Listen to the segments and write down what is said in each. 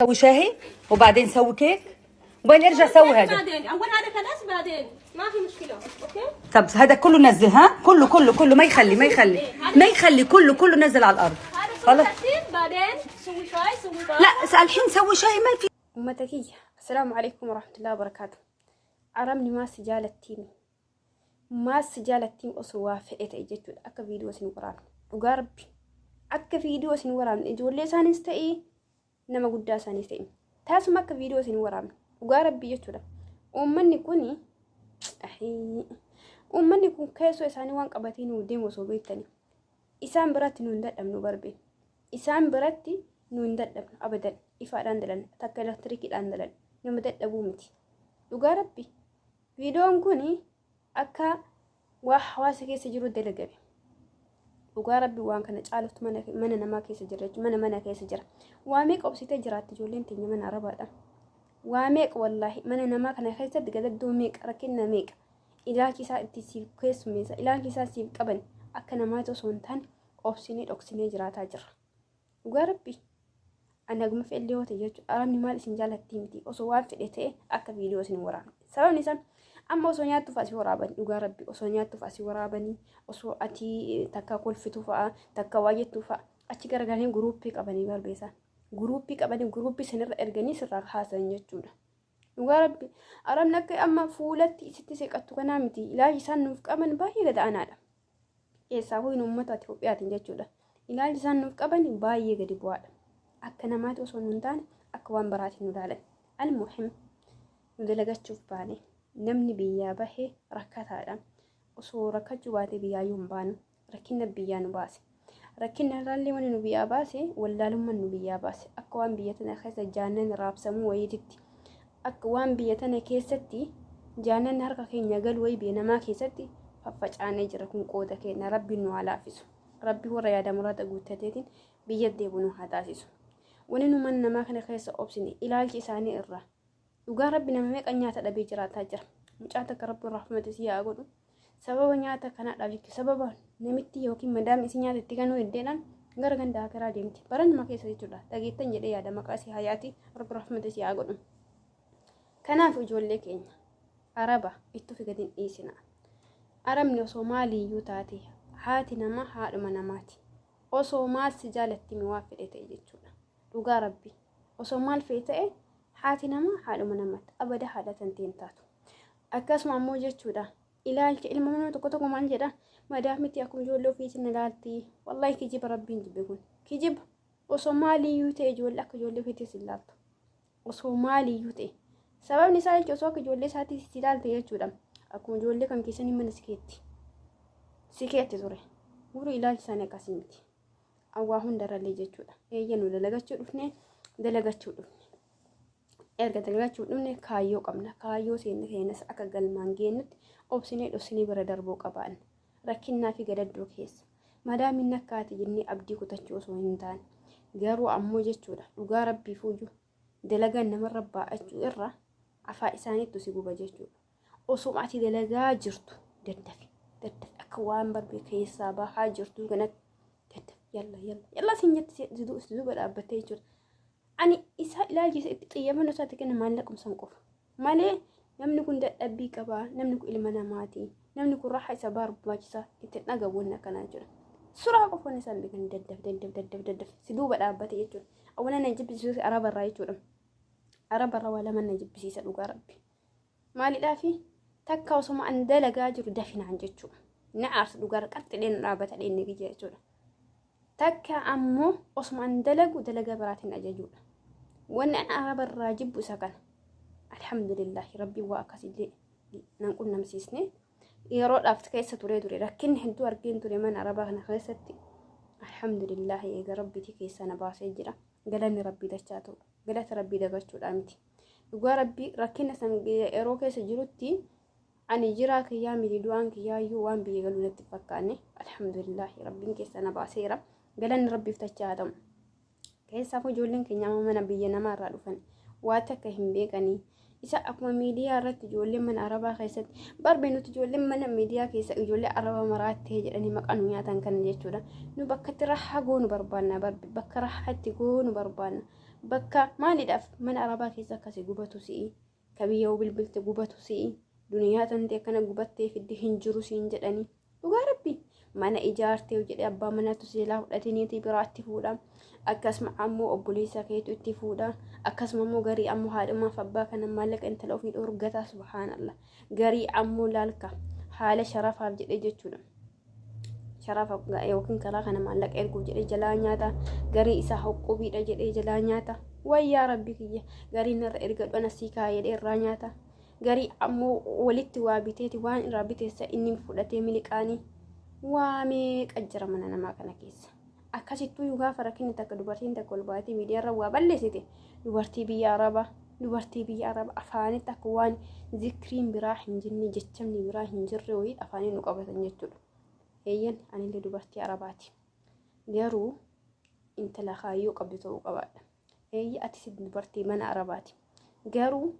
سوي شاهي وبعدين سوي كيك وبعدين ارجع سوي هذا. بعدين اول هذا خلاص، بعدين ما في مشكله، okay؟ طب هذا كله نزل، ها، كله كله كله، ما يخلي ما يخلي ما يخلي، كله كله نزل على الارض. هذا سوي خلاص. ترتيب، بعدين سوي شاي، سوي قهوة. لا، الحين سوي شاي ما في. Uummata kiyya, assalaamu alaikum warahmatullahi wabarakaatu. Arabni maal si jaalattiimi? Maal si jaalattiimi osoo waa fedhe ta'e jechuudha, akka viidiyoo isin waraabne. Dhugaa rabbi, akka viidiyoo isin waraabne, ijoollee isaanis ta'e nama guddaa isaanis ta'e taasuma akka viidiyoo isin waraabne, dhugaa rabbi jechuudha. Uummanni kun, uummanni kun keessoo isaanii waan qabatee nuu deemu osoo beektanii, isaan biratti nu hin dadhabnu barbe. Isaan biratti nu hin dadhabnu abadan. Ifaadhaan dalan takka elektirikiidhaan dalan nama dadhabuu miti. Dhugaa rabbi, viidiyoon kun akka waa hawaasa keessa jiru dalagame. Dhugaa rabbi, waan kana caalutti mana namaa keessa jira jechuudha. Mana mana keessa jira. Waa meeqa obsitee jiraatti ijoolleen teenya mana arabaadha. Waa meeqa, wallaahi, mana namaa kana keessatti gadaddoo meeqa, rakkina meeqa, ilaalchi isaa itti siif keessummeessa, ilaalchi isaa siif qaban akka namaatti osoo hin taane, obsinee dhoksinee jiraataa jirra. Dhugaa rabbi, ani haguma fedhe yoo ta'e jechuudha, arabni maal isin jaalatti miti, osoo waan fedhe ta'e akka viidiyoo isin waraabne. Sababni isaa amma osoo nyaattuuf asii waraaban, dhugaa rabbi, osoo nyaattuuf asii waraabanii, osoo ati takka kolfitu fa'a, takka waa jettu fa'a, achi garagalanii guruuppii qabanii barbeessan. Guruuppii qabanii guruuppii sanirra erganii sirraa kaasan jechuudha. Dhugaa rabbi, arabni akka amma fuulatti isitti seeqattu kanaa miti, ilaalchi isaan nuuf qaban baay'ee gad aanaadha. Keessaa hoyin uummata Itoophiyaatiin jechuudha. Ilaalchi isaan nuuf qaban baay'ee gadi bu'aadha. Akka namaatti osoo nu hin taane akka waan biraatiin nu ilaalan. Almuhim, nu dalagachuuf baane, namni biyyaa bahee rakkataadha. Osoo rakkachuu baatee biyyaayyuu hin baanu. Rakkina biyyaa nu baase. Rakkina irraallee wanni nu biyyaa baase wallaalummaan nu biyyaa baase. Akka waan biyya tana keessa jaannan raabsamuu wayiititti. Akka waan biyya tana keessatti jaannan harka keenya galu wayii biyya namaa keessatti faffacaanee jira. Kun qooda keenya, rabbiin nu haa laaffisu. Rabbi warra yaada muraada guuttateetiin biyya deebu nu haa taasisu. Wanni nu mana namaa kana keessa obsine ilaalchi isaanii irraa. Dhugaa rabbi, nama meeqa nyaata dhabee jiraataa jira. Mucaa takka rabbi rahmata isii haa godhu. Sababa nyaata kanaadhaaf jechuudha. Sababa namitti yookiin madaamni isii nyaata itti kennuu diddeedhaan gara ganda akiraa deemti. Baranuma keessa jechuudha. Dhageettan jedhee yaada, maqaa isii Hayaati, rabbi rahmata isii haa godhu. Kanaaf ijoollee keenya, araba itti ofi gadi hin dhiisina. Arabni osoo maaliiyyuu taate haati namaa haadhuma namaati. Osoo maal si jaalatti mi waa fedhe ta'e jechuudha. Dhugaa rabbi, osoo maal fedhe ta'e haati namaa haadhuma namaati. Abada haadha tantee hin taatu. Akkasuma ammoo jechuudha, ilaalcha ilma nama tokko tokko maal jedha, madaamiti akkuma ijoollee ofiitiin ilaalti. Wallaahi kijiba, rabbiin jibbe kun. Kijiba, osoo maaliiyyuu ta'e ijoollee akka ijoollee ofiitis ilaaltu. Osoo maaliiyyuu ta'e. Sababni isaa jechuun osoo akka ijoollee isaatii si ilaalte jechuudha. Akkuma ijoollee kan keessanii mana si keetti. Si keetti ture. Guruu ilaalchi isaanii akkasii miti. Awwaa hundarrallee jechuudha. Eeyya, nu dalagachuu dhufne, dalagachuu dhufne. Erga dalagachuu dhufne kaayyoo qabna. Kaayyoo seenne keenyas akka galmaan geenyutti obsinee dhoksinee bira darbuu qabaanna. Rakkinnaa fi gadaddoo keessa. Madaamiin akkaati jennee abdii kutachuu osoo hin taane. Garuu ammoo jechuudha, dhugaa rabbii fuuyyuu dalagaan namarra baa'achuu irra afaan isaaniittu si guba jechuudha. Osuma ati dalagaa jirtu daddafi daddafi, akka waan barbe keessaa bahaa jirtu kanatti daddafi, yalla yalla yalla siin jetti si duuba dhaabbattee jechuudha. Ani isa ilaalchisa itti xiyyeeffannoo isaatti kenna maallaquma san qofa. Malee namni kun dadhabbii qaba, namni kun ilma namaati, namni kun raha isa barbaachisa itti dhagahu wanni akkanaa jechuudha. Suraa qofa wanni isaan beekan daddaf daddaf daddaf daddaf si duuba dhaabbate jechuudha. Awwana na jibbisiisa arabarraa jechuudha. Arabarraa waa lama na jibbisiisa, dhugaa rabbi. Maalidhaafi takka osuma an dalagaa jiru dafinaan jechuudha. Na aarsa, dhugaa, qaxxileen na dhaabbata dheenne kiyya jechuudha. Takka ammoo osuma an dalagu dalagaa biraatiin ajajuudha. Wanni an arabarraa jibbu isa kana. Alhamdulillahi, rabbiin waa akkasillee nan qunnamsiisne. Yeroodhaaf keessa turee ture, rakkinni hedduu argeen ture mana arabaa kana keessatti. Alhamdulillahi, eega rabbiitii keessaa na baasee jira. Galanni rabbii dachaa ta'u. Galata rabbii dagachuudhaa miti. Dhugaa rabbii, rakkina san yeroo keessa jirutti ani jiraa kiyyaa miti, du'aan kiyyaa iyyuu waan biyya galuu natti fakkaanne. Alhamdulillahi, rabbiin keessa na baaseera. Galanni rabbiif dachaa haa ta'u. Keessaafuu ijoolleen keenya amma mana biyya namaa irraa dhufan waa takka hin beekanii. Isa akkuma miidiyaa irratti ijoolleen mana arabaa keessatti barbe, nuti ijoolleen mana miidiyaa keessa ijoollee araba maraattee jedhanii maqaa nu nyaatan kana jechuudha. Nu bakka itti rahaa goonu barbaanna barbe, bakka rahaa itti goonu barbaanna. Bakka maaliidhaaf mana arabaa keessa akkasii gubatu si'i. Ka biyya yoo bilbilte gubatu si'i. Duniyaa tantee akkana gubattee fiddi hin jiru siin jedhanii. Dhugaa rabbi mana ijaartee jedhee abbaa manaatu seelaa fudhatee niitii biraatti fuudha. Akkasuma ammoo obboleessa keetu itti fuudha. Akkasuma ammoo garii ammoo haadhumaaf abbaa kana maallaqa intala ofii dhorgataa subhaanallah. Garii ammoo laalka haala sharafaaf jedhee jechuudha. Sharafa yookiin karaa kana maallaqa erguuf jedhee jalaa nyaata. Garii isaa hoqqubiidha jedhee jalaa nyaata. Wayyaa rabbi kiyya garii narra erga dhana sii kaa'ee jedhee irraa nyaata. Garii ammoo walitti waa biteeti waan irraa biteessa inni fudhatee miliqaanii waa meeqa jira mana namaa kana keessa. Akkasittuu gaafa rakkinni takka dubartiin takka ol baatee miidiyaarra waa balleessite dubartii biyya arabaa dubartii biyya arabaa afaanitti akka waan zikriin biraa hin jirre jechamni biraa hin jirre wayii afaanii nu qabatan jechuudha. Eeyyan anillee dubartii arabaati. Garuu intala kaayyoo qabdu ta'uu qabaadha. Eeyya atis dubartii mana arabaati. Garuu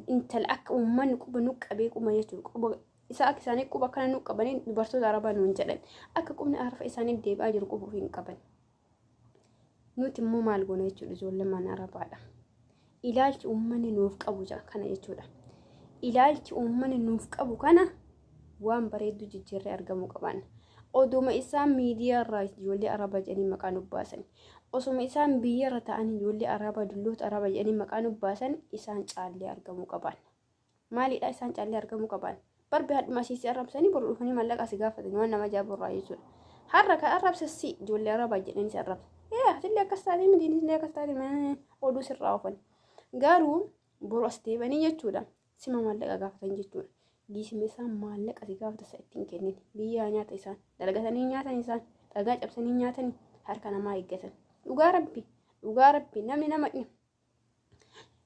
intala akka uummanni quba nu qabee quba jechuudha. Quba isa akka isaanii quba akkana nu qabanii dubartoota arabaa nuun jedhan. Akka qubni arfa isaanii deebi'aa jiru quba ofii hin qaban. Nuti immoo maal goona jechuudha ijoollee mana arabaadha. Ilaalchi uummanni nuuf qabu kana jechuudha. Ilaalchi uummanni nuuf qabu kana waan bareedduu jijjiirree argamuu qabaanna. Oduma isaan miidiyaa irraa ijoollee arabaa jedhanii maqaa nu baasan. Osuma isaan biyya irra ta'anii ijoollee arabaa dulloota arabaa jedhanii maqaa nu baasan isaan caallee argamuu qabaanna. Maalidha isaan caallee argamuu qabaanna? Barbi hadhuma asii arrabsanii boru dhufanii maallaqa si gaafatanii waan nama ajaa'ibu irraa jechuudha. Har'a kan arrabsa si ijoollee arabaa jedhanii si arrabsa. Ee atillee akkas taatee miti innis akkas taatee oduu sirraa oofan. Garuu boru as deebanii jechuudha. Sima maallaqa gaafatan jechuudha. Giisima isaan maallaqa si gaafata isa ittiin kennin. Biyyaa nyaata isaan dalagatanii nyaatan isaan dhagaa cabsanii nyaatanii harka namaa eeggatan. Dhugaa rabbi dhugaa rabbi namni nama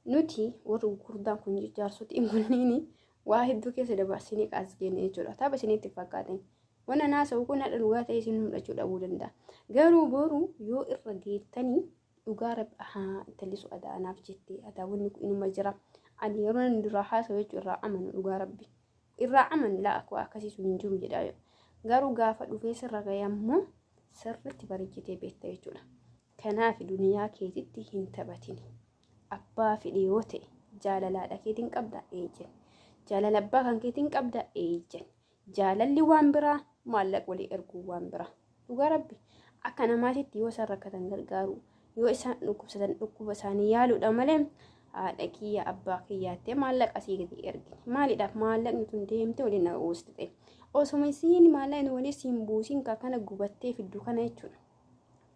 nuti warri gurguddaan kun jaarsotiin kunniin waa hedduu keessa dabarsinee qaas geenne jechuudha. Tapha isinitti fakkaateen. Wanna naasa'u kun haadha dhugaa ta'e isin mul'achuu dhabuu danda'a. Garuu boru yoo irra geettanii dhugaa rabbi ahaa intalli sun adaa anaaf jettee adaa wanni kun inuma jira. Ani yeroo inni duraa haasa'u jechuun irraa amanu dhugaa rabbi. Irraa amanu laa akka akkasii sun hin jiru jedha. Garuu gaafa dhufee sirra ga'e ammoo sirriitti bareechitee beekta jechuudha. Kanaaf duniyaa keetitti hin taphatin. Abbaa fedhe yoo ta'e jaalalaadha keetiin qabda eeyyan. Jaalala abbaa kan keetiin qabda eeyyan. Jaalalli waan biraa maallaqa walii erguu waan biraa. Dhugaa rabbi akka namaatitti yoo isaan rakkatan gargaaru yoo isaan dhukkubsatan dhukkuba isaanii yaaluudha malee haadha kiyya abbaa kiyyaattee maallaqa asii gadi ergine. Maaliidhaaf maallaqni tun deemte waliin na buusti ta'e. Osuma isiin maallaqni walii siin buusin ka kana gubattee fiddu kana jechuudha.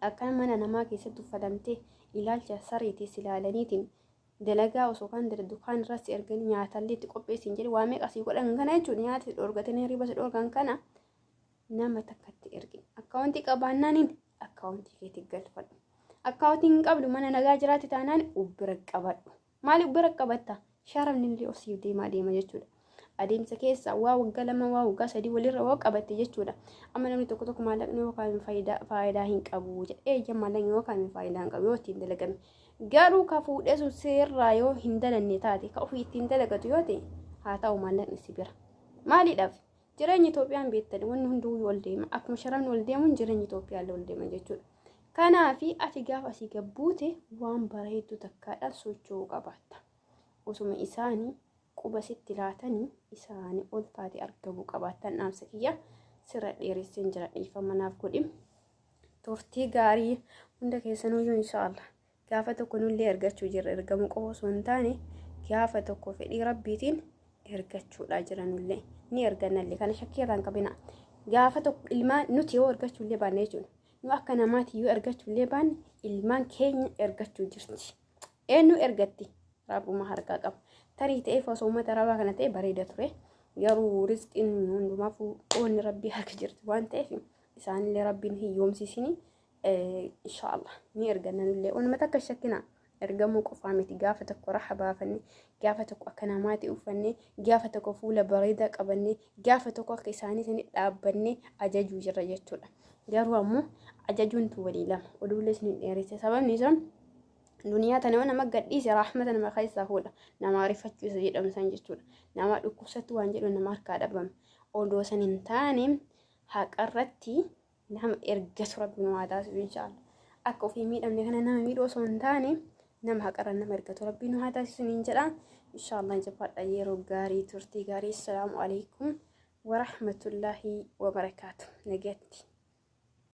Akkana mana namaa keessatti uffatamtee ilaalcha sareetis ilaalaniitiin dalagaa osoo kan dalagdu kaan irraa si erganii nyaatallee itti qopheessin jedhe waa meeqa sii godhan kana jechuudha nyaata si dhorgatanii hirriba si dhorgan kana nama takkatti ergin akkaawuntii qabaannaaniin akkaawuntii keetti galfadhu akkaawuntii hin qabdu mana nagaa jiraatti taanaan ubbira qabadhu Maali bira qabatta? Sharafni illee of siif deemaa deema jechuudha. Adeemsa keessa waa waggaa 2 waa waggaa 3 walirra waa qabatte jechuudha. Amma namni tokko tokko maallaqni yoo kaa'ame faayidaa hin qabu jedha. Eeyya maallaqni yoo kaa'ame faayidaa hin qabu yoo ittiin dalagame. Garuu ka fuudhee sun seerraa yoo hin dalanne taate ka ofii ittiin dalagatu yoo ta'e haa ta'u maallaqni si bira. Maaliidhaaf? Jireenya Itoophiyaan beektan wanni hunduu ol deema. Akkuma sharafni ol deemuun jireenya Itoophiyaa illee ol deema jechuudha. Kanaafi ati gaafa asii gad buute waan bareedduu takkaadhaan socho'uu qabaatta. Osuma isaanii quba sitti laatanii isaanii ol taate argamuu qabaattan dhaamsa kiyya sirra dheeresseen jira dhiifama naaf godhi. Turtii gaarii hunda keessanuyyuu inshaallah. Gaafa tokko nullee ergachuu jirra ergamuu qofa osoo hin taane gaafa tokko fedhii rabbiitiin ergachuudha jira nullee ni ergannallee kana shakkii irraa hin qabina. Gaafa tokko ilmaan nuti yoo ergachuullee baanne jechuudha. Nu akka namaati yoo ergachuullee baanne ilmaan keenya ergachuu jirti. Eenyu ergatti? Rabbuma harkaa qaba. Tarii ta'eef osoo uummata arabaa kana ta'e bareeda ture. Garuu rizqiin hundumaafuu qoonni rabbii harka jirti waan ta'eef isaanillee rabbiin hiyyoomsiisini inshaallah ni erganna nullee wanuma takka shakkina ergamuu qofaa miti gaafa tokko raha baafanne gaafa tokko akka namaatti uffanne gaafa tokko fuula bareedaa qabanne gaafa tokko akka isaanii sani dhaabbanne ajajuu jirra jechuudha garuu ammoo ajajuun tu walii lama oduullee isin hin dheeresse sababni isaa duniyaa tana yoo nama gadhiise rahmata nama keessaa fuudha nama ariifachuu isa jedhamu san jechuudha nama dhukkubsattu waan jedhu nama harkaa dhabame odoo san hin taane haqarratti nama ergatu rabbi nu haa taasisu inshaallah. Akka ofii miidhamne kana nama miidhuu osoo hin taane nama haqarra nama ergatu Rabbiin nu haa taasisu niin jedha. Inshaallah jabaadha yeroo gaarii turtii gaarii. Assalaamu alaikum warahmatullaahi wabarakaatu. Nagatti.